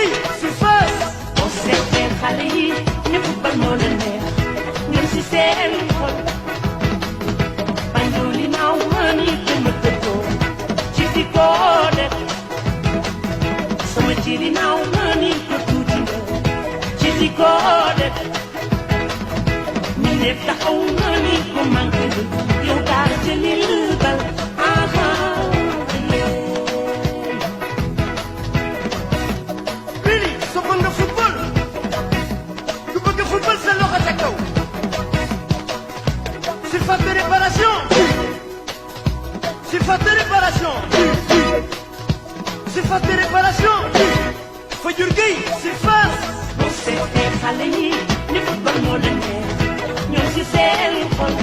Gueye surface. boo seetee xale yi ne football moo leen neex ñoom si seen xol Banjuli naaw mani dama tëddoo ci di ko def sama jili naaw mani ko tuuti nga ci di ko def ñu ne taxaw mani ko manqué lu yow daal jëlil bal Really sopp nga football ku bëgg football sa loxo ca kaw. Surface de réparation. Surface de réparation. Surface de réparation. Fajur Gueye surface. boo seetee xale yi ne football moo leen neex ñoom si seen xol